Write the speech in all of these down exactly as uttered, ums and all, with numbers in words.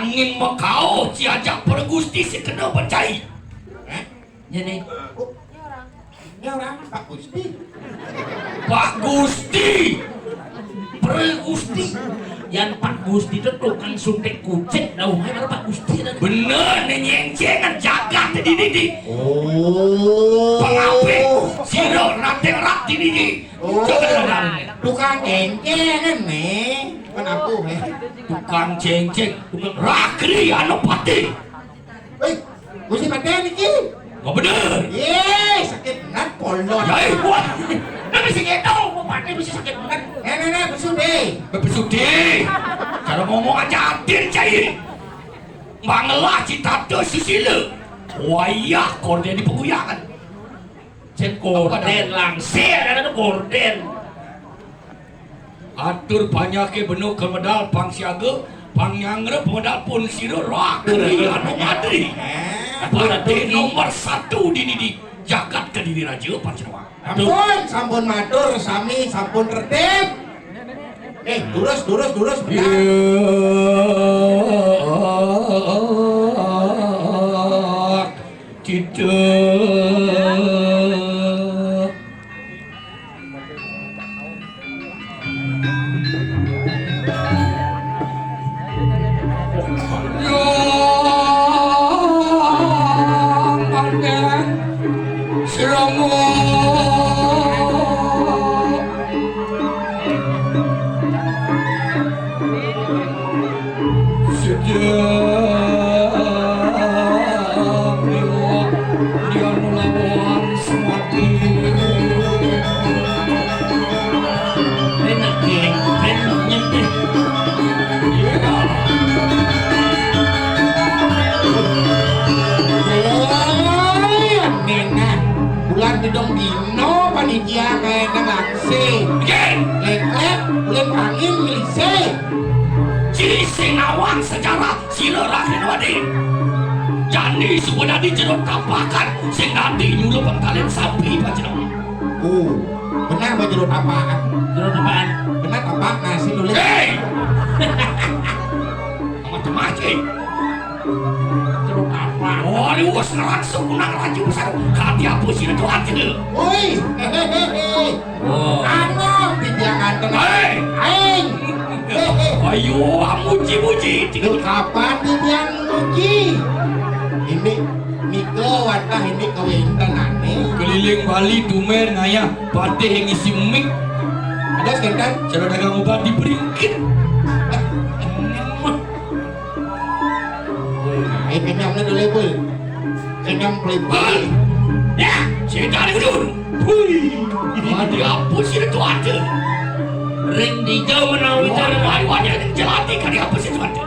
Angin makauh, ciajak para gusti sing kena becai. Hah? Jani. Oh, ini orang Pak Gusti. Pak Gusti. Para Gusti. Yan Pak Gusti tu tukang suntik kucing, dauhnya Pak Gusti dah. Bener, ni nyengcengan jagat di didi. Oh. Pengapit, sira rating rat di didi. Oh. Coba dengar ni. Tukang cengcengan ni. Kenapa, eh? Tukang cengceng, tukang rakri anu pati. Wih, mesti paten iki. Kok bener? Ye, sakit bener polon. Ya, eh, wah. Nek bisa gitu, mau paten bisa sakit bener. Nek, nek, nek, besude. Besude. Cara ngomong aja adil, cai. Mangelah citata susila. Wayah korden di peguyangan. Cen korden langsir, ada tu korden. Atur panyake beno kemedal pang siaga, pang nyangre pemedal pun sira rakri anu madri. Partai nomor satu dini di jagat Kediri Raja Pancawa. Ampun, sampun matur sami, sampun tertib. Eh, durus, durus, durus, benar. Iya. Kita Bulan gedong dino panitia kayak nang langsing. Lek-lek, bulan angin ngelisih. Ciri sing nawang sejarah sira rakyat wadi. Jani suba dadi jero tapakan sing dadi nyulup pengkalen sapi panjenengan. Oh, benar ba jero tapakan. Jero tapakan. Benar tapak nasi nulis. Hei! Macam-macam. Terus apa? Oh, ini wes ngerang sekunang raja besar. Kati apa sih itu hati? Woi, hehehe. Oh. Anu, titiang anteng. Hei. Aing. Hehe. Ayo, muji-muji. Lu kapan titiang muji? Ini nika watah ini kawinten aneh. Keliling Bali tumen ngayah patih yang ngisi mik. Ada sekitar? Cara dagang obat di Beringkit. Ai kenyang na dole bul. Kenyang plipul. Ya, setan gudul. Hui. Ada apa sih itu ada? Ring dijau menang bicara. Wah, wah, wah, yang jelati kali apa sih itu ada?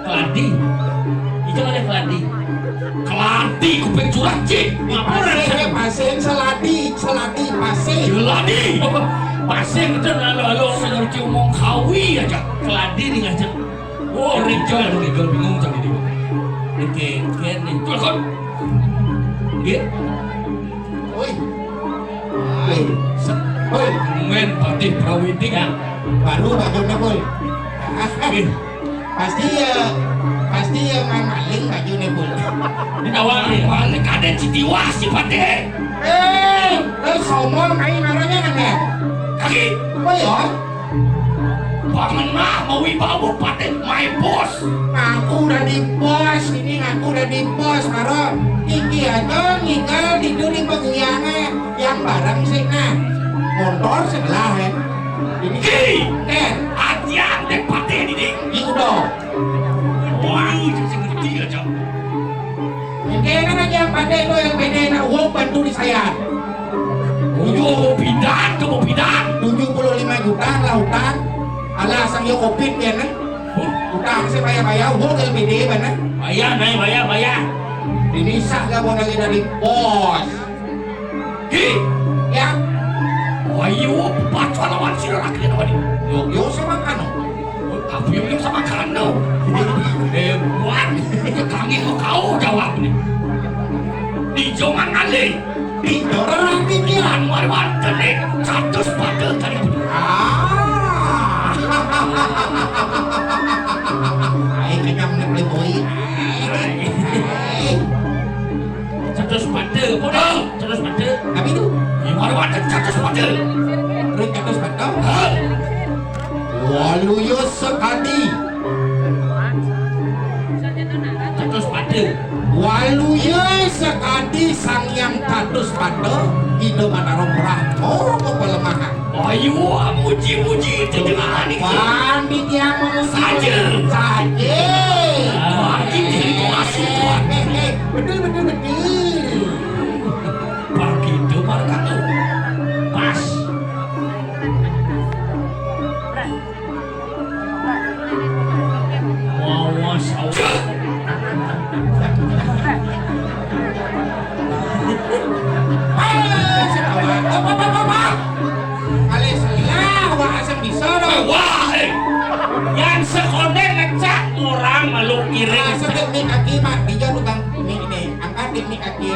Keladi. Itu ada keladi. Keladi kuping curah, cik. Pasing, ya, pasing, seladi, seladi, pasing. Jeladi. Apa? Pasing itu lalu-lalu ngerti omong kawi aja. Keladi nih ngajak. Oh, Rijal, Rijal bingung cang ini. Ini kene. Betul, kan? Nggih. Oi. Oi. Oi. Men Patih Prawiting. Ya. Baru bajune, Bul. Nggih. Pasti ya, pasti ya main maling bajune, Bul. Ini tawang nih. Maling kadek Citiwas si Patih. Eh, eh, sombong kayak marahnya kan ya? Kaki. Apa ya? Pangenah mawibawa patih my boss. Ngaku dadi bos, ini ngaku dadi bos, karo iki aja ngigal tidur di peguyangan yang bareng sih nah. Motor sebelah ya. Ini Ki, eh, atian dek patih ini. Iki udah. Wah, itu sih ngerti aja. Kene aja yang pakai itu yang beda nak uang bantu di saya. Ujo mau pindah, tuh mau pindah. Tujuh puluh lima juta lah utang. Alah sang yo covid ya nah. Utang saya bayar-bayar, uang L P D mana? Bayar, naik bayar, bayar. Ini sah gak mau lagi dari bos. Ki. Ya. Ayo, pacu lawan sira laki lawan ini. Yo, yo sama kano. Tapi yo sama kano. Hebat. Kami mau kau jawab nih. Di Joman Ali. Di Joman Ali, Ki. Anu ada wonten nih. Satu sepatu tadi. Ah. Ai Waluya sakadi Sang Hyang Dados Bata, Ida Mataram Brahma kepalemahan. Ayo, muji-muji itu jangan itu. Pan di dia memuji. Saja. Saja. Wah, ini jadi pengasuh, Tuhan. Eh, eh, betul, betul, betul. Begitu margaku. Pas. Wawas, awas. Hei, sing awak. Op, op, op, op, op. Alih selah, wah, asam bisa dong. Eh, wah, eh. Yang sekolah ngecak orang malu kiri. Ah, sedek mik aki, Mak. Dijak lubang mik ini. Angkat dek mik aki.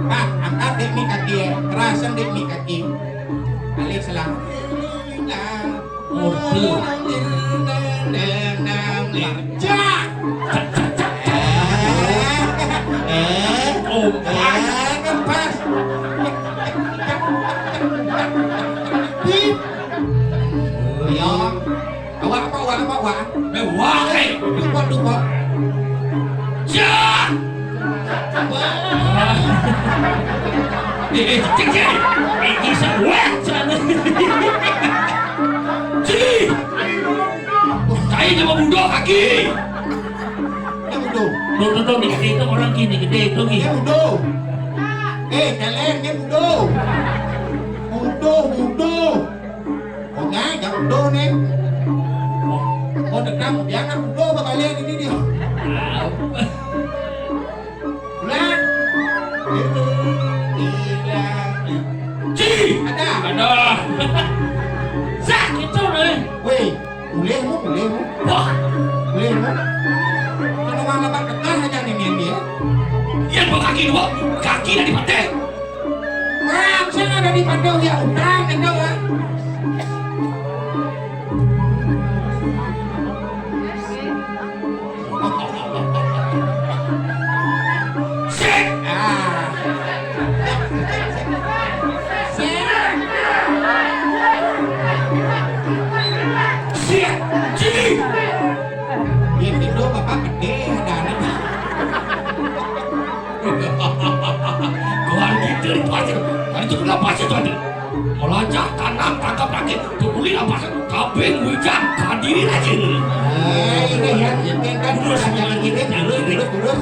Pak, angkat dek mik aki. Kerasan dek mik aki. Alih selah. Murti. Jak. Eh, eh, oh, eh, kan pas. Bip. Yo. Awak apa, awak apa, awak? Eh, wah, eh. Dupa, dupa. Jak. Eh, eh, cek, cek. Iki sawet sana. Ci. Cai nama budak kaki. Ini budak. Tuh, tuh, tuh, ini gede itu orang gini, gede itu gini. Ini budak. Eh, kalian ini budak. Budak, budak. Oh, nggak, nggak budak nih. Oh, dekam, jangan budak, kalian ini dia. Tahu. Bulan. Ci! Ada. Ada. Zak, itu nih. Weh, boleh mu, boleh mu. Wah. Boleh mu. Kalau mana tak kekal aja nih, nih, nih. Yang berkaki dua, kaki dari pantai. Orang sing ada di pantai, ya, utang, itu, kan. Sik! Ah. Sik! Sik! Ci! Ini tuh bapak gede, ada anak. Keluar gitu di pasir. Tadi tuh kenapa sih tuh? Melacak, tanam, tangkap lagi. Peduli apa sih? Kabin, wijak, kadiri lagi. Eh, ini ya, ini kan terus, jangan gitu, terus, terus, terus.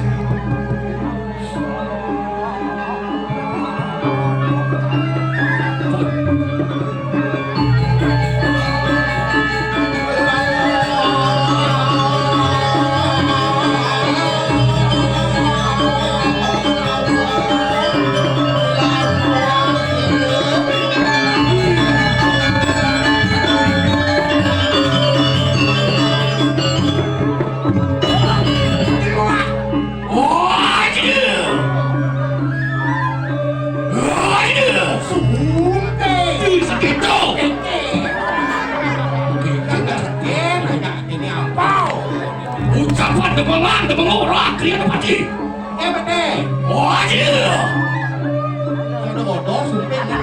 Ucapan demengan, demengok, rak, kriya pati. Eh, Pak Dé. Oh, iya. Ada bodoh, sumpit, ya kan?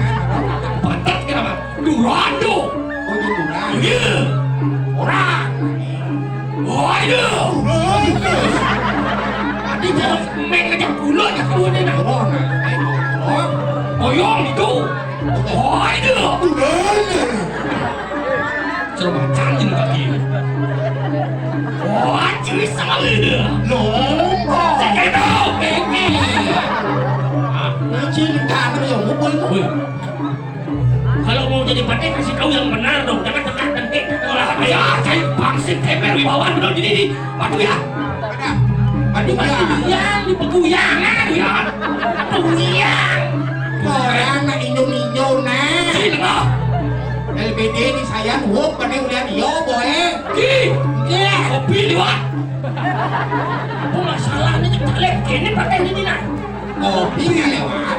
Pantat kenapa? Durando. Oh, iya, Durando. Iya. Orang. Oh, iya. Tadi jalan semen aja pulang ya, kamu ini, nah. Oh, nah. Oh, iya, itu. Oh, iya. Durando. Coba cangin lagi. Wah, cuy sama lu. Lomba. Saya tahu. Cinta sama yang mukul. Wih. Kalau mau jadi paten, kasih tahu yang benar dong. Jangan dekat dan kita olah. Ya, saya bangsit, ember, wibawa, benar jadi. Waduh ya. Waduh ya. Yang di peguyangan ya. Peguyangan. Orang nak inyong-inyong nah. Sini lah. L B D di saya nuhuk pada ulian yo boe. Ki. Iya. Kopi liwat. Apa masalahnya, cek balik ini pakai ini nah. Kopi nggak lewat.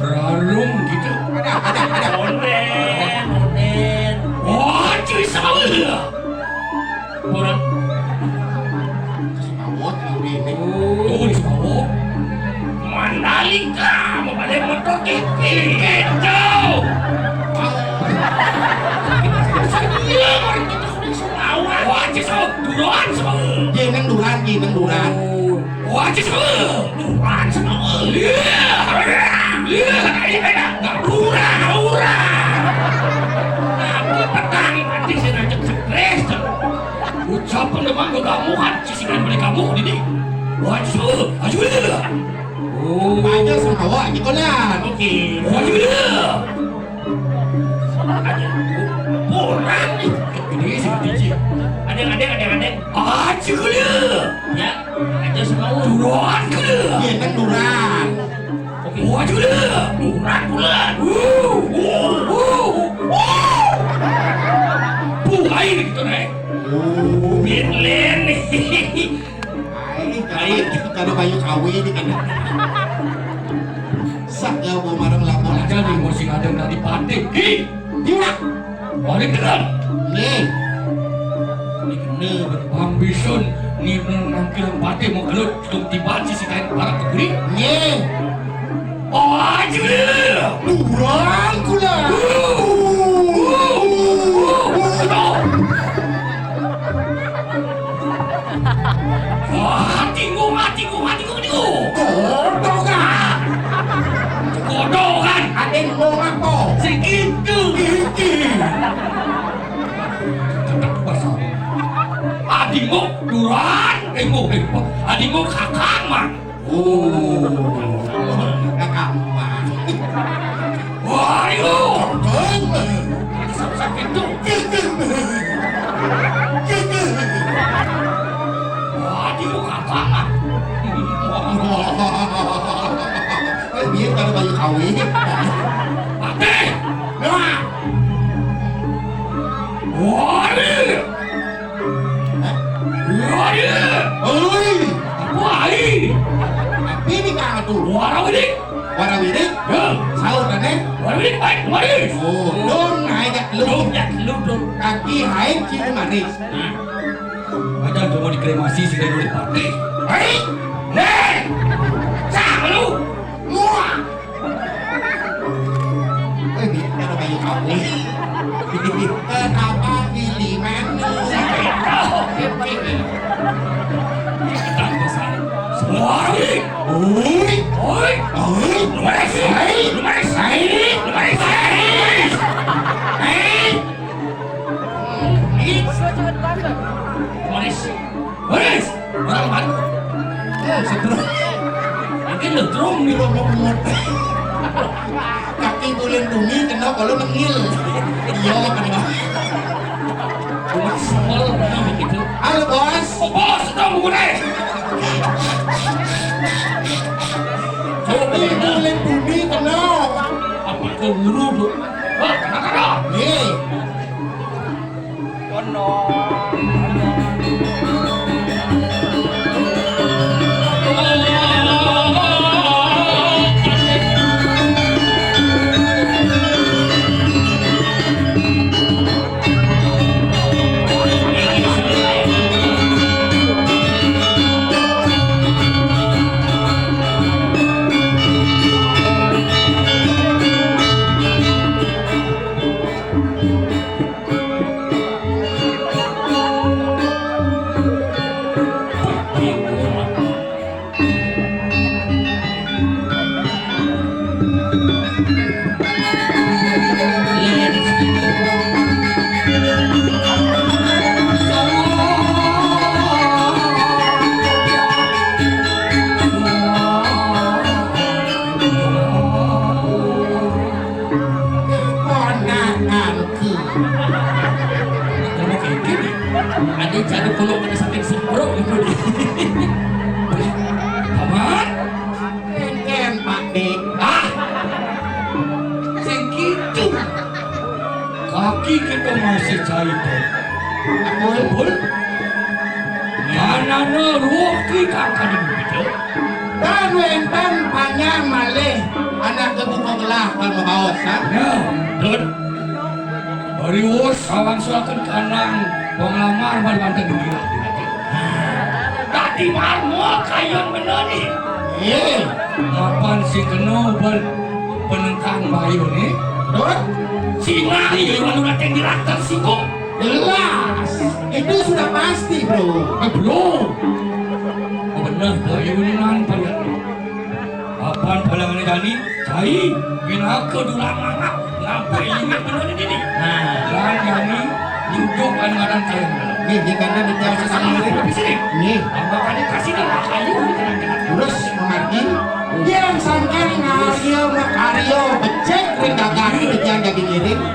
Rarung gitu. Ada, ada, ada. Onen, onen. Wah, cuy sama lu. Orang. Sumawot, Laurine. Oh, Sumawot. Mandalika, mau balik motor keping, kacau. Iya, orang kita sudah Sumawot. Wah, cek Sumawot. Duran, Sumawot. Jeneng Duran, jeneng Duran. Oh. Wajib semua, wajib semua. Iya, iya, iya, iya. Nggak murah, nggak murah. Tapi petang, nanti saya ajak stres. Ucapan depan gua kamu kan sisikan beli kamu ini. Wajib semua, wajib semua. Oh, banyak sama awak, Cikolan. Oke, wajib semua. Orang ni. Ini si Diji. Ada, ada, ada, ada. Ah, cikgu dia. Ya, ada semua. Turan ke dia? Ya, kan turan. Oke. Wah, juga dia. Turan pula. Wuh, wuh, wuh, wuh. Buai gitu, Nek. Oh. Berlin. Ai, ai, kada bayu kawin ni kan. Sak ya mau marang lapor. Ada ni musim ada dari Pati. Hi, diulah. Balik dengan. Ni. Ni kena. Bang Bisun ni nangkil Pati mau kelut tung tiba sisi kain barat ke kulit. Ni. Oh, aja. Kurang kula. Wah, tinggu, mati, tinggu, mati, tinggu, tinggu. Kodokan. Kodokan. Ada ngomong apa? Segitu. Gigi. Tetap pasal. Adingmu duran, tinggu, tinggu. Adingmu kakak, Mang. Oh, kakak, Mang. Wah, ayo. Kakak, Mang. Sakit tu. Gigi. Gigi. Wah, di muka banget. Eh, dia kada banyak kawin. Mati. Nah. Wah, ini. Hah? Wah, ini. Oi. Wah, ini. Apa ini kau tu? Wah, ini. Warawirik. Ya. Sahur kan, eh? Warawirik baik, kemarin. Oh, dong, hai dak lu. Dong, dak lu, dong. Kaki hai cium manis. Nah. Badan cuma dikremasi si Reno Dipati. Hai. Nih. Cak lu. Muah. Eh, biar ada bayi kau. Kenapa pilih mana? Semua. Oi! Oi! Oi! Oi! Lumayan sih! Lumayan sih! Lumayan sih! Hei! Lumayan sih! Lumayan sih! Orang mana? Oh, sedrung. Ini ledrung nih, lo mau ngot. Kaki bulan bumi kena kalau mengil. Iya, kena. Cuma semel, kena begitu. Halo, Bos. Oh, Bos, sedang buku deh. Kopi bulan bumi kena. Apa kau guru, Bu? Wah, kena, kena. Nih. Kono. Ponakanku. Kamu kayak gini. Ada cara kalau kena sakit semprot gitu. Paman? Engken, Pak Dik. Ah! Sing gitu. Kaki kita masih cair. Betul? Betul? Manana ruh kita akan begitu. Dan wénten panjang malih anak kebuka gelah kang mabaos, ha? Ya, Dut. Barius awangsulaken kanang penglamar ban banten dunia. Dadi marmo kayun bener nih. Eh, mapan si kena ban penengkang bayu nih. Dut. Sinari ya, yang anu dateng di rakter siko. Jelas. Itu sudah pasti, Bro. Eh, Bro. Oh, bener. Nah, kayunan pala. Apan palangan jani, cai, pinaka dulang anak, ngapa ini bener ini? Nah, lan jani, nyujuk kan ngaran saya. Nggih, nggih, kanten di tiang sesama nggih. Nggih. Apa kan dikasih nama kayu, gitu, kan? Terus memargi, yang sangkan ngarya makarya becik ring dagang di tiang jadi ngiring.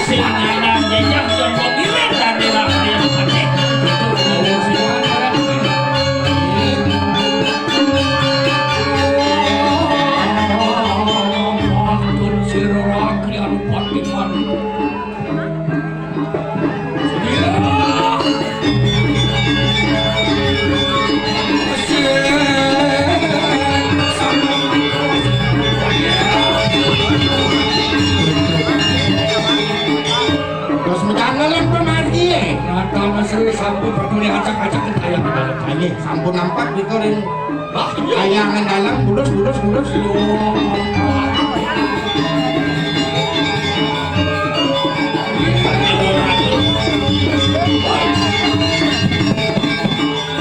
Sing lanang jejak jomblo ngiring dan dewasa yang cantik. Pantun sira kalian Patiman. Terus menjangan lan pemargi ya. Nata mesri sampun peduli acak-acak kaya. Ayo, sampun nampak di korin. Kayangan dalam, bulus, bulus, bulus.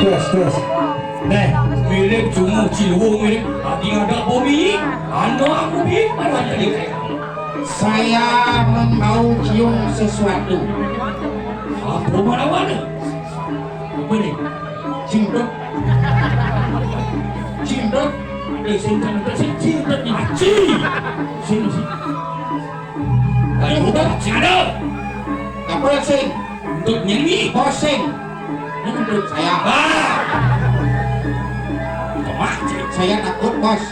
Terus, terus. Neh, mirip cunguh cilwung mirip. Ati ada bumi, anda aku bi, mana tadi? Saya mau cium sesuatu. Apa mana mana? Apa ni? Cingdut. Cingdut. Eh, sing kan ada sing cingdut ni. Aci. Sing sing. Ayo, cingdut. Apa sing? Untuk nyanyi. Posing. Ini untuk saya. Ah. Itu mah, cing. Saya takut, Bos.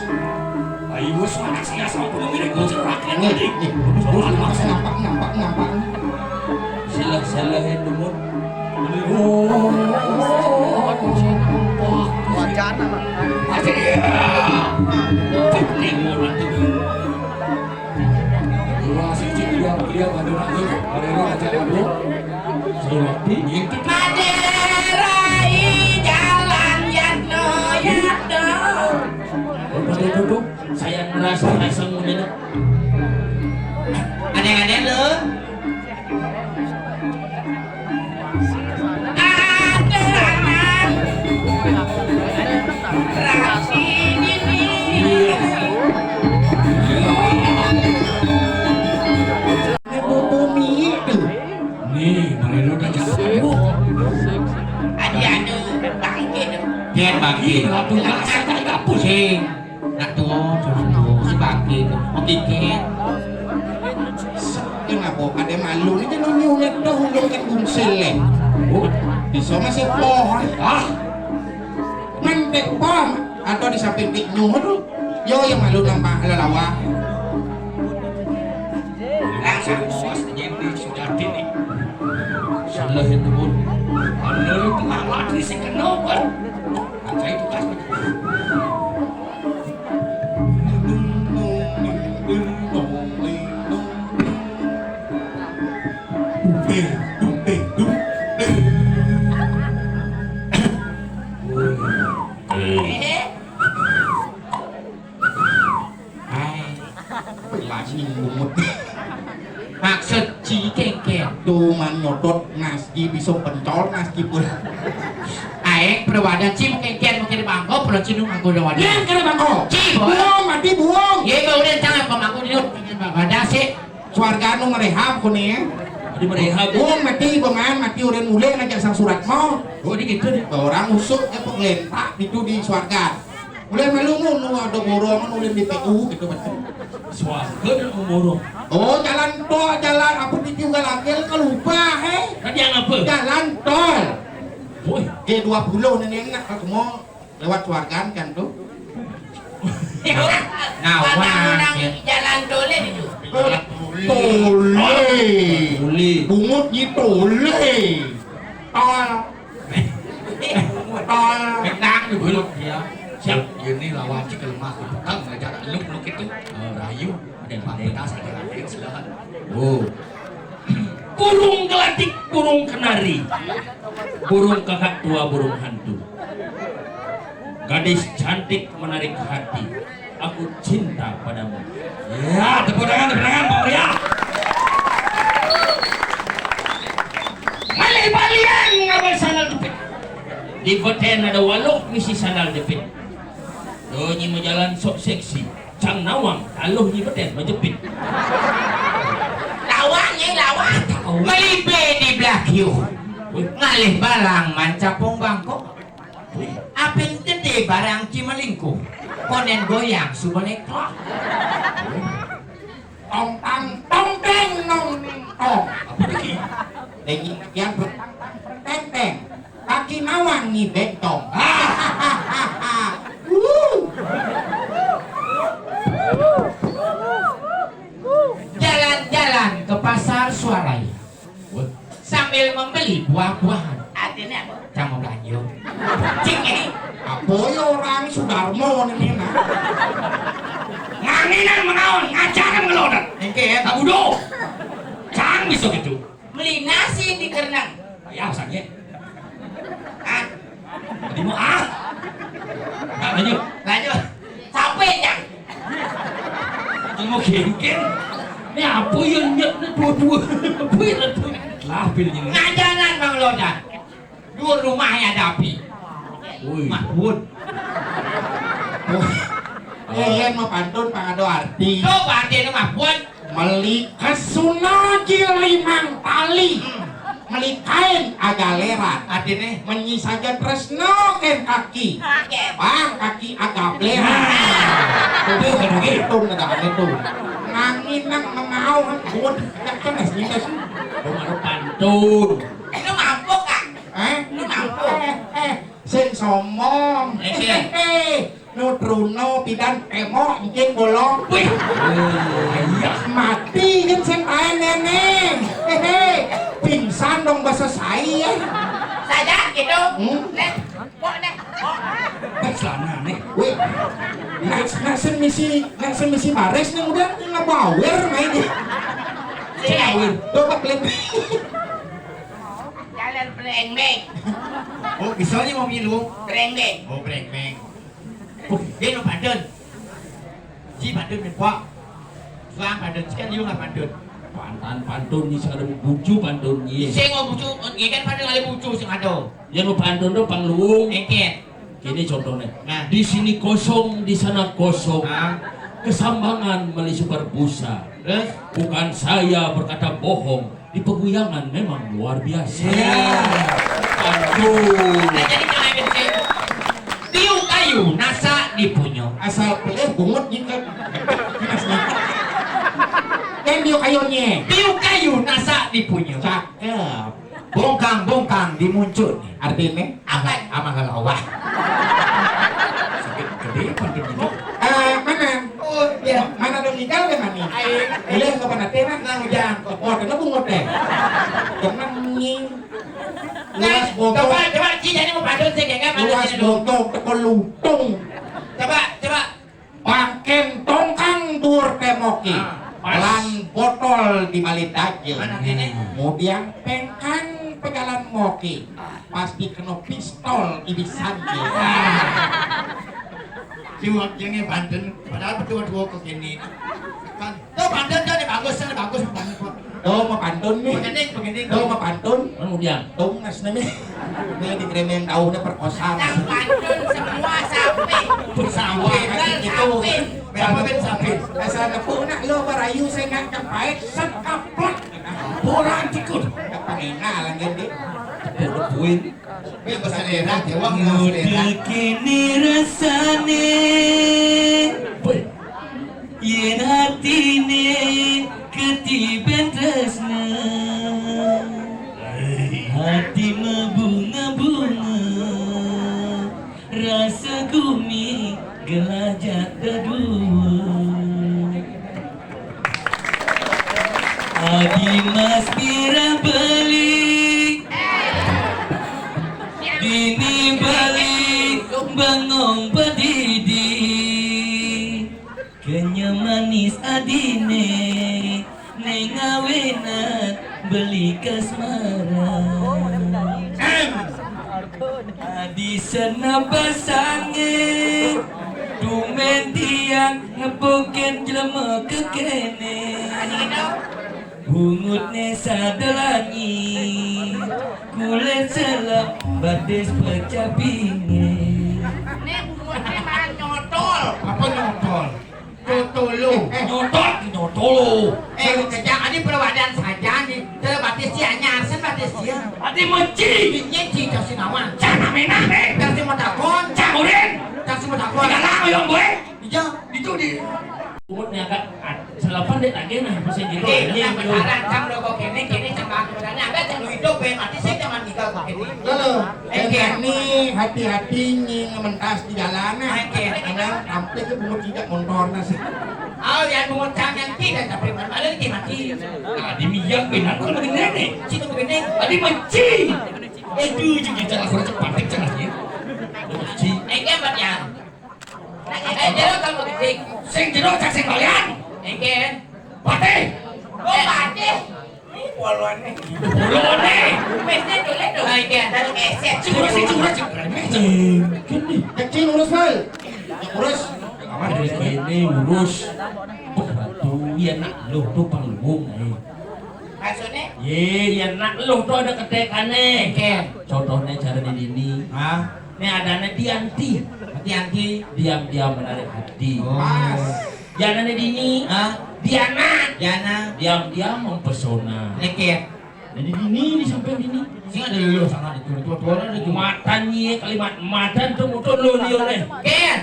Ayo, suara saya sama penuh ini, gue cerak. Ini, ini. Bos, nampak, nampak, nampak. Salah-salah ya, Dumut. Wacana, Pak. Madera, i jalan Yatno, Yatno. Saya ngerasa rasa muda. Ada-ada lo. Nih, mereka udah jalan. Adi anu bangkit. Pian bangkit. Ratu Laksa tak dapur. Sing. Nak tuwa, tuwa, tuwa, si Baki, Om Kikin. Kenapa pada malu ni kan nunyu neto hulung kan bungsil leh. Oh, bisa masih poh. Ah, ngantek poh atau di samping tik nyuh tu. Yo yang malu nampak lelawa. Langsung bos nyembi sudah dini. Salah itu pun. Anu itu malah di si kenal kan. Angkai tugas. Hai, lagi mungut. Maksud ci kengken. Tuman nyodot ngaski bisa pencol ngaski pun. Aeng perwadan ci kengken mungkin bangko pernah ci nung aku wadah. Yang kena bangko. Ci, boy. Buang mati buang. Ye, kau udah jangan pemangku di rumah. Wadah sih. Swarga nu merehab kone. Di merehab. Buang mati bengan mati udah mulai ngajak sang surat mau. Oh, di gitu deh. Orang usuk ke penglentak itu di swarga. Mulai malu ngono ada borongan ulin di P U gitu betul. Swarga dan umurung. Oh, jalan tol, jalan apa di juga lagi kalau lupa, eh? Kan yang apa? Jalan tol. Woi. G dua puluh ini enak kalau mau lewat swargan kan tuh. Nah, nah, wah, ya. Jalan tol itu. Tole. Tole. Bungut gitu tole. Tol. Tol. Menang dulu dia. Siap. Ini lawan cik lemah. Petang aja luk-luk itu. Oh, rayu. Ada yang pamit, ada yang silakan. Oh. Burung gelatik, burung kenari. Burung kakak tua, burung hantu. Gadis cantik menarik hati. Aku cinta padamu. Ya, tepuk tangan, tepuk tangan, Pak Ria. Malih Bali Di beten ada waluh misi sandal jepit. Donyi majalan sok seksi. Cang nawang, aluh nyi beten majepit. Lawang, Nyai, lawang. Melibe di belah kiuh. Ngalih balang mancapung bangkok. Apin gede barang cimelingkuh. Konen goyang suba leklok. Tong tang tong teng nong neng tong. Apa lagi? Dengi yang bertang tang berteng teng. Kaki nawang nyi bentong. Wuh. Jalan-jalan ke pasar Suarai. Sambil membeli buah-buahan. Artinya apa? Cang mau belanja. Cing, eh. Apa ya orang Sudarmo ini, nah? Nganginan menaon, ngajaran ngelodan. Engke ya, tak bodoh. Cang bisa gitu. Beli nasi di Kerenang. Ya, usahanya. Ah, Tadi mau ah. Nah, lanjut. Lanjut. Capek, Cang. Ilmu gengkeng. Ini apa ya nyet nih dua-dua? Apa ya tuh? Lah, pilihnya. Ngajanan, Bang Lodan. Dua rumahnya ada api. Wih. Mahfud. Iya, mau pantun, Pak, ada arti. Tuh, Pak, artinya Mahfud. Meli kesuna limang tali. Hmm. Meli kain agaleran. Artinya? Menyi saja tresno ken kaki. Oke. Bang, kaki agableran. Nah. Tuh, kan gitu. Itu nggak ada itu. Nganginang mengau, buat yang kan aslinya sih. Lu mau pantun. Lu mampu, Kak? Eh? Lu mampu? Eh, eh, sing sombong. Eh, sing. Eh, nu truna pidan témok engké bolong. Wih. Mati kan sing taén néné. Héhé. Pingsan dong basa sai ya. Saja gitu. Hmm? Néh, kok néh, kok. Wih, celana nih. Wih. Nah, nah, sing misi, nah, sing misi baris nih udah nggak bawer main deh. Iya. Bawer. Coba klip. Jalan brengmeng. Oh, misalnya mau milu. Brengmeng. Oh, brengmeng. Oh, dia nu pantun. Si pantun, Pak. Suang pantun, sekian liu lah pantun. Pantan pantun ni, sekarang bucu pantun ni. Sing mau bucu, ini kan pantun ada bucu sing ada. Yang mau pantun tu pangluung. Engket. Ini contohnya. Nah. Di sini kosong, di sana kosong. Ah. Kesambangan meli super busa. Terus? Bukan saya berkata bohong. Di peguyangan memang luar biasa. Iya. Aduh. Nah, jadi kalau yang kecil, tiup kayu, nasa dipunyo. Asal pelih bungut gitu. Kan tiup kayunya. Tiup kayu, nasa dipunyo. Cakep. Bongkang-bongkang di muncut. Artinya? Apa? Amal Allah. Sakit gede, pandemi. Eh, mana? Oh, iya. Mana dong igal deh, mani? Ayo. Boleh ke mana teh, nah? Nah, hujan. Oh, kena bungut deh. Jangan nying. Nah, luas botol. Coba, coba, Ci, jadi mau pantun sih, kayak apa? Luas botol, teko lutung. Coba, coba. Pangkén tongkang duur témoké. Ah, pas. Lan botol di bali dajé. Mana kéné? Kemudian pengkén pejalan moké. Pasti kena pistol di bisanjé. Jiwak jengé banten, padahal berdua-dua ke sini. Kan, tuh banten tuh, ini bagus, ini bagus, bagus, bagus. Tuh, mau pantun nih. Begini, begini. Tuh, mau pantun. Kemudian. Tuh, ngas nih. Ini di kremeng daunnya perkosaan. Yang pantun semua sapi. Sapi, kan gitu. Sapi. Berapa ben sapi? Asal nepuk nak lo barayu saya nggak kepait, set kaplak. Boran tikus. Kepengingalan jadi. Buin. Wih, berselera, Jawa nggak selera. Kini rasane, yen atine ketiben tresna, ati mabunga-bunga, rasa gumi gelajak dadua. Adi mas pira beli, dini beli bengong padidi. Kenya manis adine, neng awenan beli kasmaran. Adi senapa sange, tumen tiang ngepukin jelema kekene. Bungutne sada langit, Kulit selem batis pecah bingit. Nih bungut nih malah nyotol. Apa nyotol? Totolo. Eh, nyotol, nyotolo. Eh, lu kejang, adi perwadan saja nih. Terbatis si anyar, sen batis ya. Adi meci. Ini ci, cak si nawan. Cak name-name. Cak si matakon. Cak urin. Cak si matakon. Tiga lah, yang gue. Iya. Itu di umutnya agak selepan dek lagi nah, bisa gitu. Eh, ya. Yang benaran, cang rokok kene, kene cang bangku. Dan ada cang hidup, gue mati, saya jangan nikah kok kene. Lalu, eh, yang ini hati-hati nying mentas di jalan, eh. Oke. Karena sampai ke bungut tidak montor nasi. Oh, yang bungut cang yang tidak, tapi mana ada lagi mati. Nah, di minyak benar, kalau begini nih. Situ begini. Tadi meci. Eh, itu juga cara kurang cepat, cang lagi. Meci. Eh, dia buat yang Eh, jero kamu gedhe. Sing jero cak sing kalian. Engke. Patih. Oh, patih. Ini polone. Polone. Mesnya dulu dong. Ah, iya, dari mesnya. Sing urus, sing urus, sing urus. Mesnya. Kecil urus, Bal. Ya, urus. Aman dari sini urus. Batu, ya nak lu tuh panggung, eh. Maksudnya? Ye, ya nak lu tuh ada ketekane. Engke. Contohnya cara di dini. Hah? Nek adane Dianti. Dianti. Diam-diam menarik hati. Oh. Pas. Dianane dini. Hah? Diana. Diana. Diam-diam mempesona. Niki ya. Jadi dini di samping dini. Sing ada lho sana di tua-tua ada tuh. Matan ye kalimat matan tuh mutu lo liyo ne. Ken.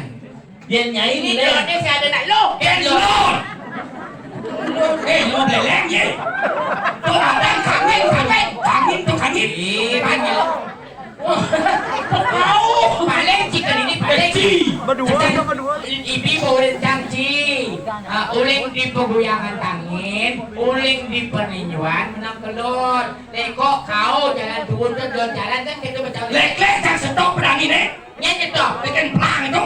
Dia nyai ini ne. Dia si ada nak lo. Ken lo. Eh, lo beleng ye. Tuh matan kangin, kangin, kangin tuh kangin. Iya, kangin. Wah, kau. Paling cikan ini paling. Ci. Berdua, sama dua. Ibi boleh janji. Ah, uling di peguyangan tangin, uling di peninjuan menang kelur. Teko kau jalan turun ke dua jalan kan kita macam. Lek-lek cang stop pedang ini. Nya stop. Bikin pelang itu.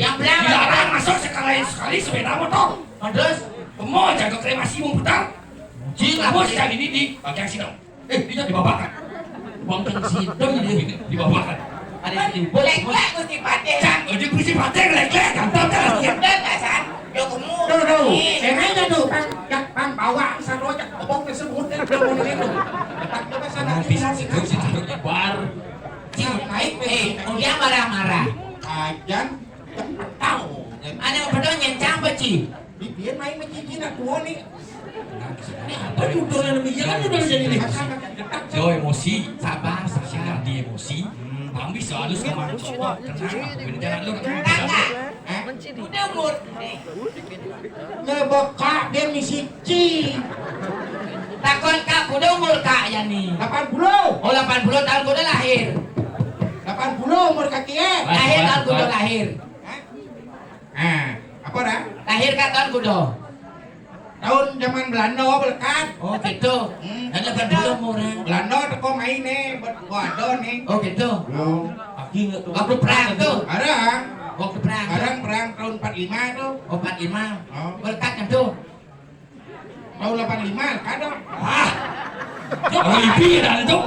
Yang pelang. Dilarang masuk sekali sekali sepeda motor. Oh, terus? Kemo jaga kremasi mau putar. Cing, bos cang ini di bagian sini. Eh, dia dibabakan. Wong kang sidem dia dibabakan. Ada di boleh gua Gusti Patih. Cang, udah Gusti Patih lek-lek ganteng kan. Udah dasar. Yo kamu. Tuh, tuh. Emangnya tuh, Bang, ya, Bang, bawa satu aja. Obong tersebut dan kamu itu. Tak coba sana. Nanti situ situ bar. Cing, naik. Eh, dia marah-marah. Ajan. Tahu. Ada apa dong yang cang beci? Bibian main sama cici nak tua nih. Ini apa judulnya namanya? Iya kan udah jadi nih. Yo emosi, sabar, sabar. Sing ganti emosi. Bang bisa halus ke mana? Tenang, aku ini jangan lu. Enggak, enggak. Hah? Udah umur. Ngebekak dia misi ci. Takon kak, udah umur kak ya nih. Delapan puluh. Oh, delapan puluh tahun kuda lahir. Delapan puluh umur kaki ya. Lahir tahun kuda lahir. Hah? Ah, apa dah? Lahir ka tahun kuda? Tahun zaman Belanda melekat. Oh, gitu. Hmm. Ada kan belum orang. Belanda teko main nih, buat gua ada nih. Oh, gitu. Belum. Waktu perang tuh. Ada. Waktu perang. Sekarang perang tahun empat lima tuh. Oh, empat lima. Oh. Melekat kan tuh. Tahun delapan lima, kadang. Ah, ya, Olimpia dah tu.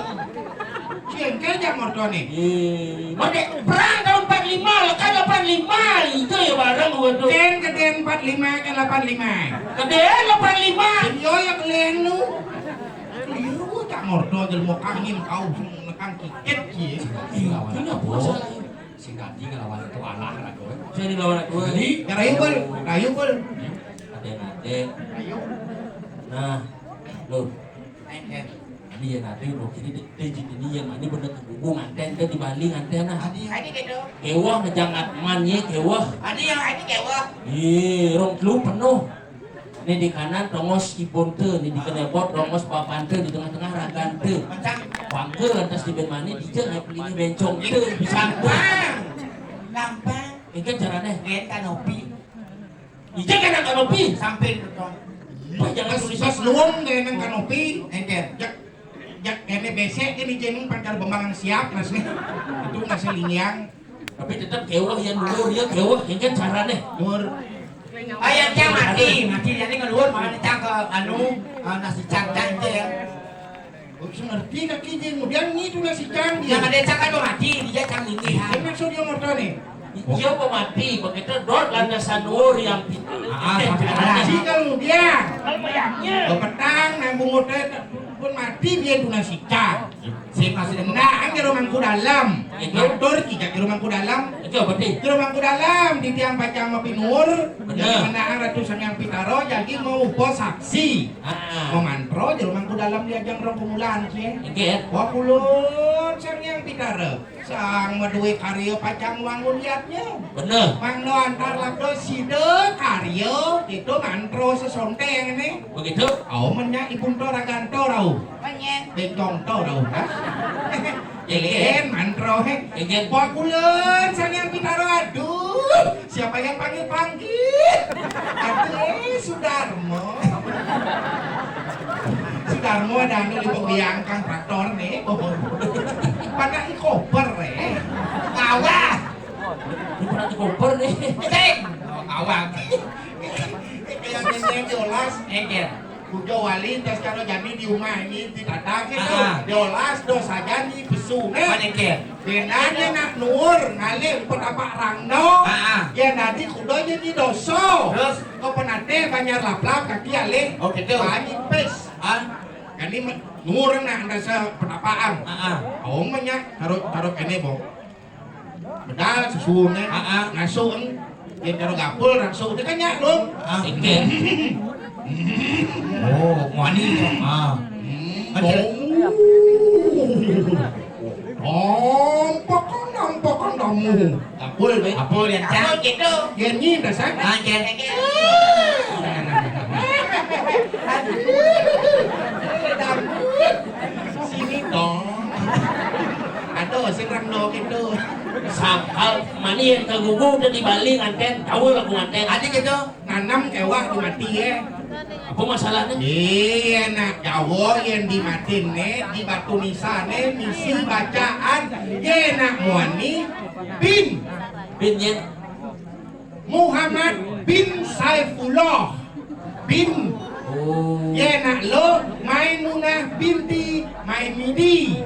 Sian kerja mertua ni. Eh, mana perang tahun empat lima, lekat delapan lima. Itu ya barang gua tu. Ken kedén empat lima, ken delapan lima. Kedén delapan lima. Yo ya kelian lu. Keliru tak mertua jelma kangin kau nekang kikit ye. Iya, kenapa? Sing ganti ngelawan itu alah lah kowe. Saya dilawan aku. Jadi, ya, rayu, Bal. Rayu, Bal. Ada nanti. Rayu. Nah, lo. Ini ya nanti lo kini di di ini yang ini bener tanggung nganten ke di Bali nganten nah. Adi, adi gitu. Kewah ngejangat man ye kewah. Adi yang adi kewah. Ye, rong telu penuh. Nih di kanan tongos ipun te, nih di kenepot tongos papan te, di tengah-tengah ragan te. Bangke lantas di ben mani dija nya pelinge bencong te, bisa te. Gampang. Gampang. Engke carane. Gen kanopi. Ija kena kanopi. Samping to. Pas jangan tulis pas luwung kena kanopi. Engke. Jak jak kene besek kene jeneng pacar bembangan siap mas nih. Itu masih lingiang. Tapi tetep keweh ya dulur ya keweh engke carane. Dulur. Ayo cang mati, mati jadi ngeluar makan cang ke anu, eh, nasi cang cang itu ya. Wis ngerti kaki je kemudian ngitu nasi cang dia. Yang ada cang kan mati, dia cang ini. Kan maksud dia motor nih. Iya pemati, begitu dot landasan nur yang pintu. Ah, sampai ada. Jika kemudian. Kalau bayangnya. Petang nanggung motor pun mati dia itu nasi cang. Sing maksud Nah, jero Mangku Dalam. Itu. Matur ki jero Mangku Dalam. Itu apa sih? Jero Mangku Dalam, titiang pacang mapinuwun. Bener. Yen menawi Ratu Sang Hyang Pitara jagi maupa saksi. Ah. Mamantra jero Mangku Dalam diajeng rong kumulan, cie. Inggih. Wah, kulun Sang Hyang Pitara. Sang maduwe karya pacang wangun yadnya. Bener. Mangda antar labda sida karya itu mantra sesonteng ini. Begitu? Au menyak ipunta raganta rau. Menyak. Bencongta rau, ha? Yen mantra, he. Yen. Wah, kulun Sang Hyang Pitara, aduh. Siapa yang panggil-panggil? Aduh, eh, Sudarmo. Sudarmo ada anu di pembiang kang traktor nih. Pada i koper, eh. Kawah. Ini pernah di koper nih. Sing. Oh, kawah. Yang ini jelas. Enggak. Kuda wali tas karo jani di umah ini di tata gitu. Ah. Diolas dosa jani pesu nih. Mana enggak? Benane nak nuwur ngalih petapak rangda. Ah, ah. Yen dadi kuda yen di dosa. Terus? Kok penate banjar laplap kaki alih. Oh, gitu. Banyi pis. Ah. Jani me-, nuwur nak ndasa petapakan. Ah, ah. Aung menyak taruh taruh kene, Bong. Medal susuhne. Ah, ah. Ngasuh yen karo gapul ngasuh kan nyak, Bong. Ah. Inggih. Oh, mani. Ah. Hmm, Ada. Bong. Nampakan, nampakan kamu. Kapul, be. Kapul, ya, Cak. Kapul gitu. Ya, nyi, dasar. Ah, Cak. Aduh. Sini dong. Aduh, sing rengno gitu. Sakal mani yang kagugu udah dibalik nganten, tahu lagu nganten. Ada gitu. Nanam kewak di mati, ya. Apa masalahnya? Iya, nak Jawa yang di mati nih, di batu nisan nih, misi bacaan. Iya, nak Muani bin Bin ya. Muhammad bin Saifullah bin. Oh. Iya, nak lo Maimunah binti Maimidi.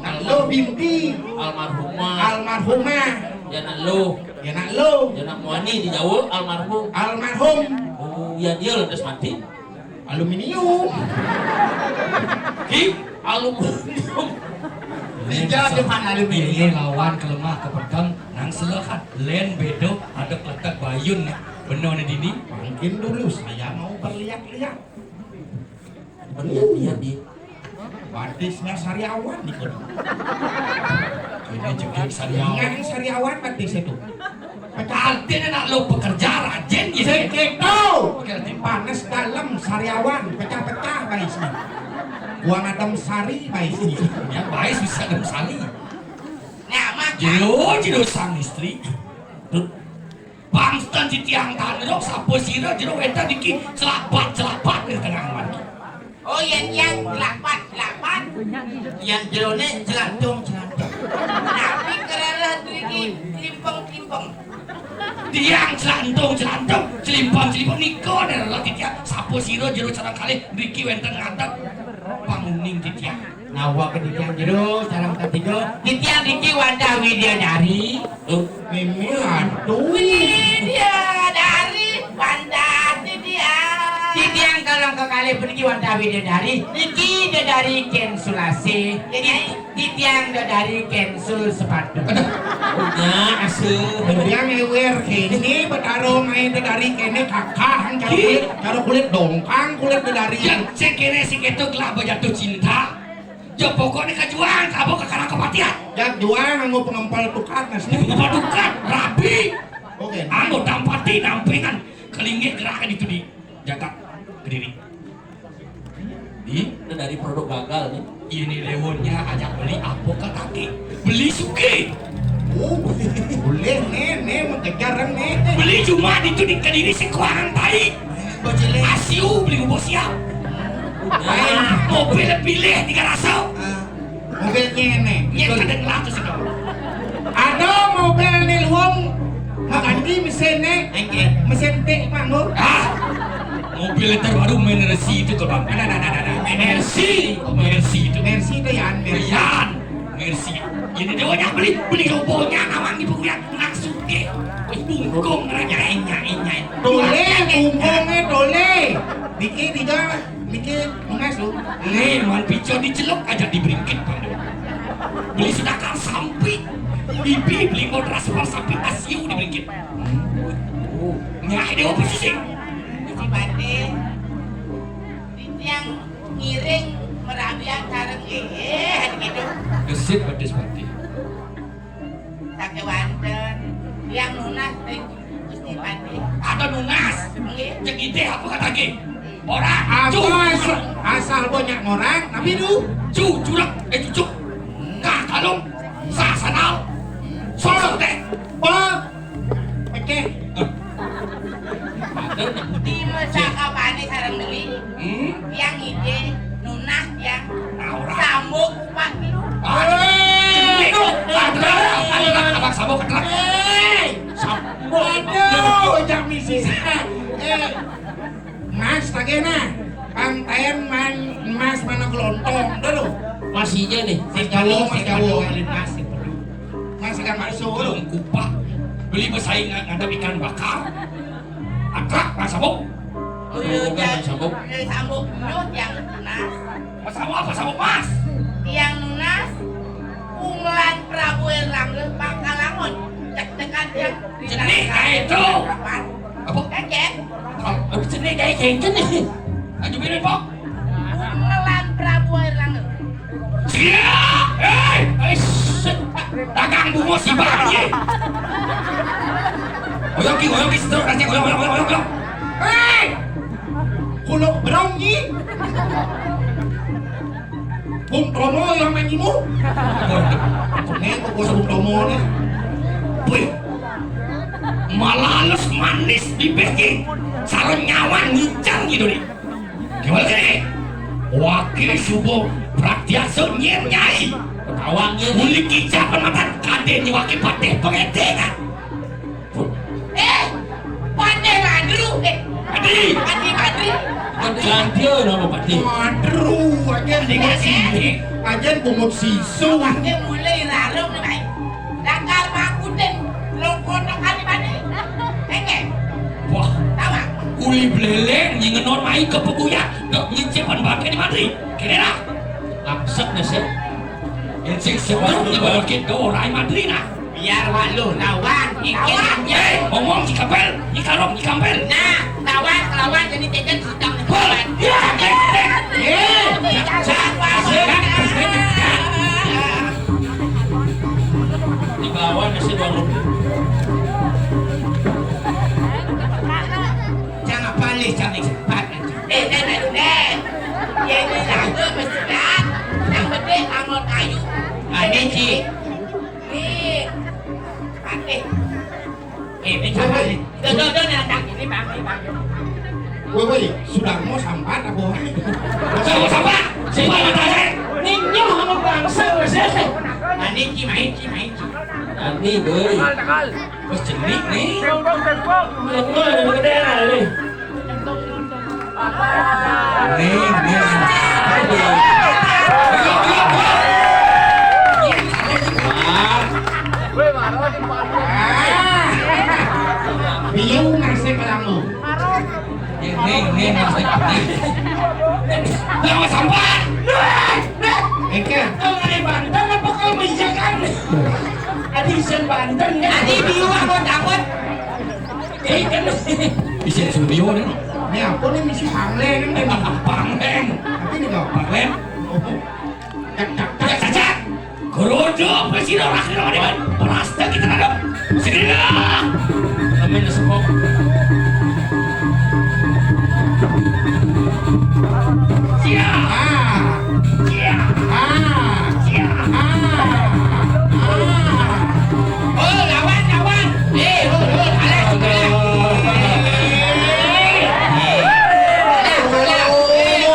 Nak lo binti Almarhumah. Almarhumah. Ya, nak lo. Ya, nak lo. Ya, nak Muani di Jawa, almarhum. Almarhum. Oh, ya dia lantas mati. Aluminium. Ki, aluminium. Tiga depan aluminium. Ini lawan kelemah kepedang nang selehat len bedo ada kletek bayun nih. Bener nih dini. Mungkin dulu saya mau berlihat-lihat. Berlihat-lihat di Batisnya sariawan di kono. Ini jegeg sariawan. Ingat sariawan batis itu. Artinya nak lo pekerja rajin gitu. Sing gitu. Oke, artinya. Panas dalam sariawan, pecah-pecah baisnya. Buang adem sari baisnya. Ya, bais bisa adem sari. Nah, maka. Jero, jero sang istri. Tuh. Bangsten titiang tanruk, sapa sira jero wétan iki celapat-celapat di tengah margi. Oh, yén yang celapat-celapat, yang jerone celantung-celantung. Tapi kerara driki klimpeng-klimpeng. Tiang celantung-celantung, celimpeng-celimpeng nika nerela titiang, sapa sira jero sareng kalih driki wénten ngadep panguning titiang. Nawa keditian jero, sareng ketiga. Titian niki Wanda Widyadari. Oh, Mimi aduh. Widyadari, Wanda Widyadari. Titian kalau kekalih puniki Wanda Widyadari, niki Widyadari Ken Sulasi. Jadi, titian Widyadari Ken Sul sepatu. Aduh. Ya, asuh. Titian ewer kene, betaro main Widyadari kene kakah, karo kulit, karo kulit dongkang, kulit Widyadari. Ya, sing kene sing ketuk lah jatuh cinta. Ya pokoknya kajuang, kamu ke karang kepatihan. Ya juang nganggo pengempal tukad, Mas. Pengempal tukad, rabi. Oke. Anu dampati dampingan, kelingit gerakan itu di jagat Kediri. Di? Ini dari produk gagal nih. Ini lewonnya ajak beli apa ke kaki? Beli suki. Oh, boleh nih, nih mengejar nih. Beli cuma itu di Kediri sekuangan tai. Bocile. Asiu beli bubuk siap. Mobil pilih tiga rasa. Ah, mobilnya ini. Iya, kadang latus itu. Ada mobil nih luwung. Maganti mesinnya. Enggak. Mesin tik, Pak, Bu. Ah, mobil terbaru Mercy itu tuh, Bang. Ada, ada, ada, ada. Mercy, Mercy itu. Mercy itu ya, Mercy. Yan. Mercy. Ini dia banyak beli, beli robohnya, nawang ibu ya, langsung deh. Wih, bungkung, nanya, enya, enya. Tole, bungkungnya tole. Dikit, tiga, dikit, mengas lu. Nih, man pico diceluk aja dibringkit, Bang. Beli sedekah sampi. Bibi beli modal sampi asiu di belikin. Nyai dewa posisi. Gusti Patih, titiang ngiring merabian sareng nggih, gitu. Gesit Patih Patih. Sakéwanten, tiang nunas ring Gusti Patih. Ada nunas. Nggih. Cek ide apa kata nggih? Ora. Apa asal, asal banyak orang, tapi lu. Ju, julak, eh, jujuk. Kah, kalung, sah, sandal. Sosok teh. Pecah. Di masa kapané sareng beli, hmm? Yang ide nunas yang sambung upah niru. Aduh, aduh, aduh, abang sambung keterak. Eh, sambung. Aduh, jangan misi. Eh, Mas, tagih nah. Pantayan man, Mas mana kelontong dulu. Masihnya nih, Mas Jawa, Mas Jawa. Mas, Mas ikan bakso dulu. Kupah. Beli bersaing ngadep ikan bakar. Akrab, Mas Sambung. Oh, iya, Sambung, iya. Sambung. Iya, sambung. Nyut yang nunas. Mas Sambung apa, Sambung, Mas? Yang nunas, Umelan Prabu Erlangga bakal langon. Cek-cekan dia. Jenih kayak itu. Apa? Kaget. Apa jenih kayak gengken nih? Ayo, bilang, Pak. Umelan Prabu Erlangga. Siap! Hei! Hei, set! Dagang bungo si Bang, ye! Oyong ki, oyong ki, sedot, rancak, oyong, oyong, oyong, oyong, oyong. Hei! Kuluk berong ki. Bung Tomo yang main imu. Ini kok bos Bung Tomo nih. Wih. Malalus manis bibir ki. Sareng nyawan ngincang gitu nih. Gimana sih? Wakil subuh praktiasa nyir nyai. Ketawa nyir. Uli kicap matan kadén nyewaki patih pengedengan. Eh, patih madru. Eh, Madri. Patih madri. Kan ganti nama patih. Madru, aja dikasih. Aja bungut sisu. Patih mulai larung nih, Pak. Dakar makutin. Lo kotok kali patih. Engke. Wah. Tawa. Uli beleleng, nyingenon mai ke peguya. Dok nyicipan bangke di matri. Kene lah. Langsek deh, sih. Yang sing sebelum dibawa kita orang matri, nah. Biar wak lu lawan, ikin. Lawan. Eh, ngomong si Kapel, si Karong, si Kampel. Nah, lawan, lawan, jadi tekan sedang lawan. Ya, eh, eh, eh. Jangan, jangan, jangan. Dibawa ke si Karong. Jangan balik, jangan cepat. Eh, eh, eh, eh. Ya, ini lagu mesti dah. Yang penting anggot kayu. Ini, Ci. Nih, Patih. Eh, ini siapa nih? Tuh, tuh, tuh, nih, Bang. Ini, Bang, ini, Bang. Woi, woi, sudah mau sambat apa? Sudah mau sambat? Siapa yang tanya? Ninyo sama bangsa, Mas, ya. Nah, ini, Ci, main, Ci, main, Ci. Nah, ini, boy. Terus jenik, nih. Lemah, gede, nih. Nih, nih. Biu nasib kamu. Nih, nih, nih, nasib. Jangan sampai. Eke. Kalau dari Banten apa kalau Michigan? Adi isin Banten kan? Adi biu aku takut. Eh, kan bisa di studio nih. Ini apa nih, misi pangleng nih? Pangleng. Tapi ini nggak pangleng. Cak, cak, cak, cak, cak. Kerojo presiden rakyat mana kan? Peras dan kita ada. Sini dah. Kami nesepok. Siap. Ah. Siap. Ah. Siap. Ah. Ah. Oh, lawan, lawan. Eh, oh, oh, kalah, kalah. Eh, eh. Kalah, kalah. Eh,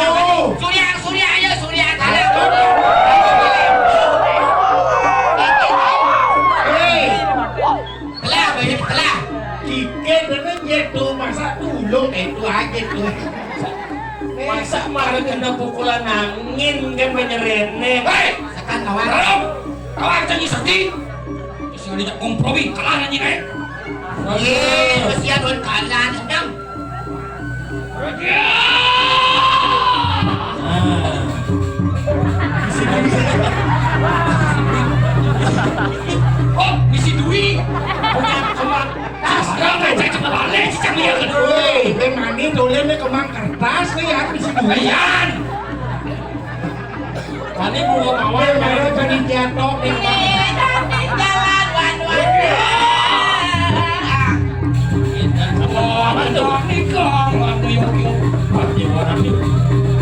Surya, Surya, ayo, Surya, kalah. Eh. Telah, banyak telah. Tiket ini dia tuh, masa dulu itu aja tuh. Masa kemarin kena pukulan angin kan menyerene. Hei! Tekan kawan. Tolong! Kawan, jangan sedih. Terus yang diajak kompromi, kalah nanti, eh. Iya, kesian, Wan, kalah, Dam. Raja! Nah. Ayan. Tadi gua mawar, baru jadi jatuh di jalan wan wan. Kita semua masuk.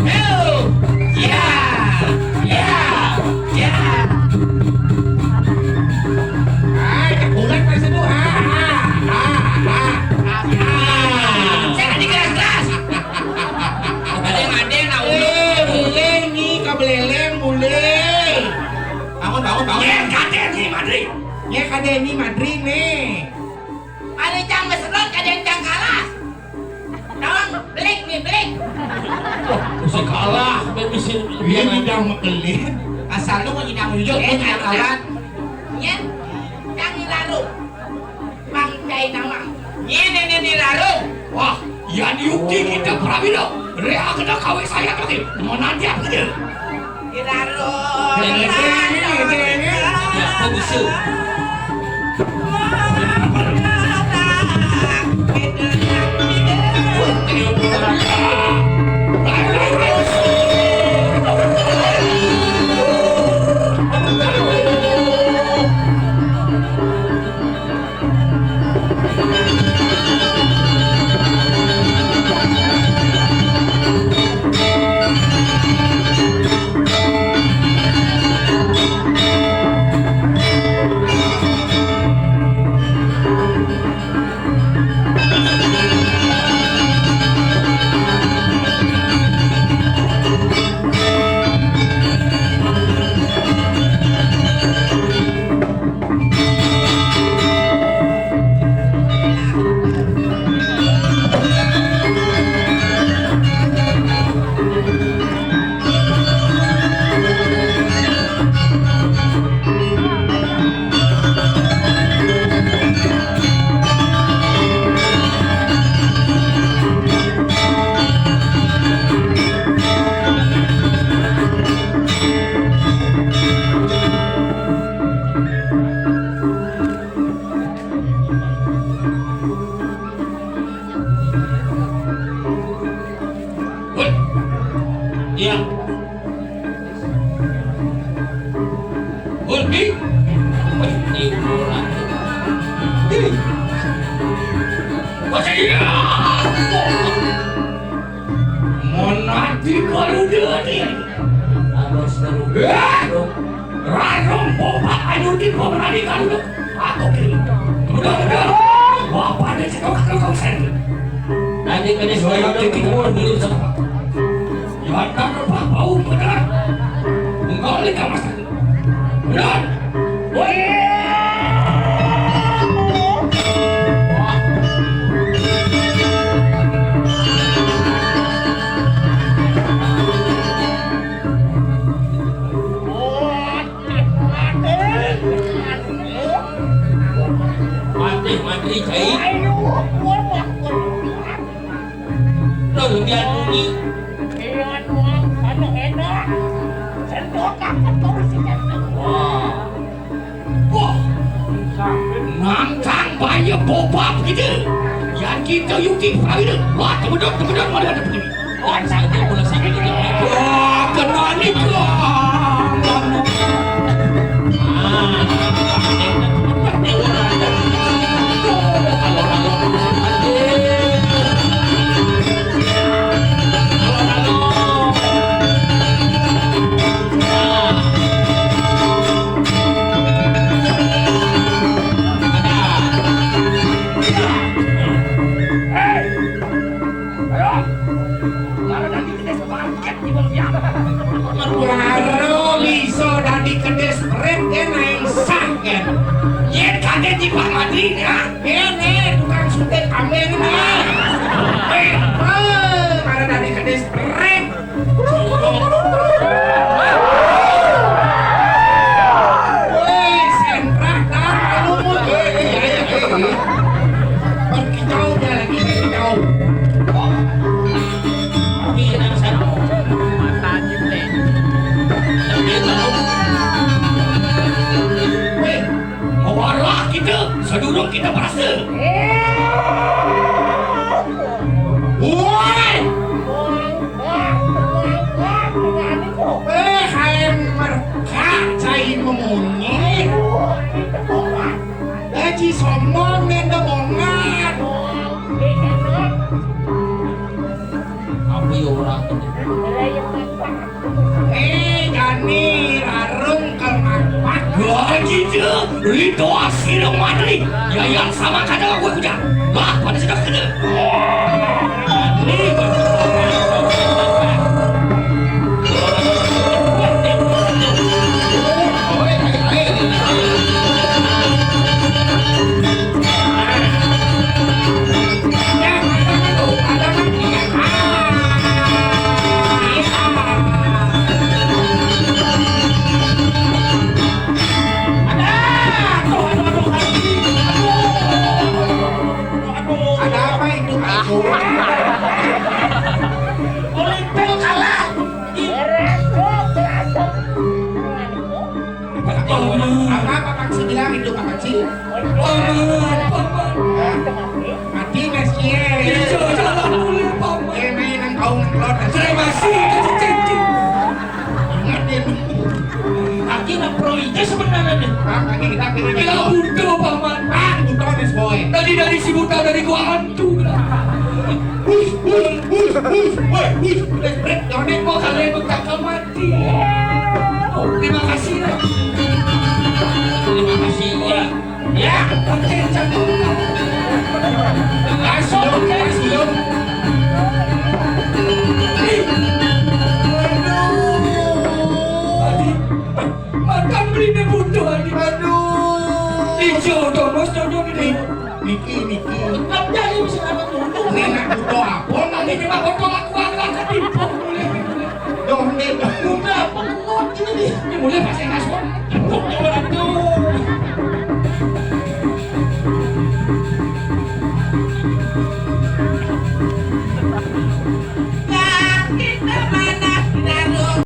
Halo. Ya, ya, ya. Ay, kagulat pa sa duha. Ah, ah, ah, ah. Saya tadi keras-keras. Ada yang ada yang tahu. Eh, boleh ni, kabeleleng, boleh. Bangun, bangun, bangun. Nya kadé ni, Madri. Nya kadé ni, Madri, ni. Ada cang meserot, ada cang kalah. Tawang, belik ni, belik. Wah, bisa kalah, bisa. Iya, nyidang belik. Asal lu mau nyidang ujung, eh, nyidang lawan. Nyen, cang lalu. Bang Jai Nawang. Nyén néné ni larung. Wah, yan yukti kita prawira. Réa kena kawé sayat lagi. Menanti apa dia? Di larung. Deng, deng, deng, deng. Ya, apa bisa? Iya. Ulbi. Wih, ini orang. Ih. Wah, iya. Menanti kalau dia ni. Harus terus. Eh! Rarong bopak anu di pemerani kalu. Aku kiri. Mudah-mudahan. Bapak dia cakap kakak kau sen. Nanti kena suara kita dulu sama. Jangan kakak bau benar. Engkau lika masak. Mudah. Wih. Matih, matih, cai. Tuh, biar bunyi. Iya, tuh, anu enak. Sentuh kakak terus si Wah. Wah. Nangkang bayi bobab gitu. Yang kita yuti perawi. Wah, temedot, temedot, mana ada begini. Wah, kena nikah. Baru bisa dadi kedis pret, dia naik sah, kan? Ye, kaget di Pak Madri, ya? Ini tukang suntik kambing, nih. Eh, eh, mana dadi kedis pret? Woi, sentrak, dah, lumut. Iya, iya, iya. Pergi jauh dia lagi, pergi jauh. Tapi yang sana. Mata jimne. Tapi tahu. Woi, mawalah kita, sedurung kita berasa. Woi! Monyet. Gaji sombong nih, ada bongan. Apa ya orang ini? Eh, jani larung kal mapak. Gaji dia, itu asli dong, Madri. Ya, yang sama kata gue, udah. Lah, pada sudah kena. Ada apa itu? Olimpel kalah. Apa, apa Pak Haji bilang itu, Pak Haji? Paman, paman. Hah? Mati nasi ya. Iya, jalan dulu, paman. Iya, main nang kau nang kelot. Saya masih kasih cincin. Ingat ya. Aki nak pro itu sebenarnya nih. Bang, lagi kita pilih. Kita butuh, paman. Bang, butuh nih, boy. Tadi dari si buta dari gua hantu. Hus, hus, hus, hus, woi, hus. Udah, break, jangan deh, gua kalian bertangkap mati. Terima kasih ya. Terima kasih ya. Ya, pakai cangkul. Langsung pakai langsung. Adi, makan beli deh butuh, Adi. Aduh. Hijau, Thomas, Thomas, ini. Niki, niki. Apa ini bisa dapat untung? Ini nak butuh apa? Nanti kita butuh lakukan, lakukan tipu. Dong, nih, dong. Udah, apa kuat ini nih? Ini mulai pas enak semua. Tipu, ini orang.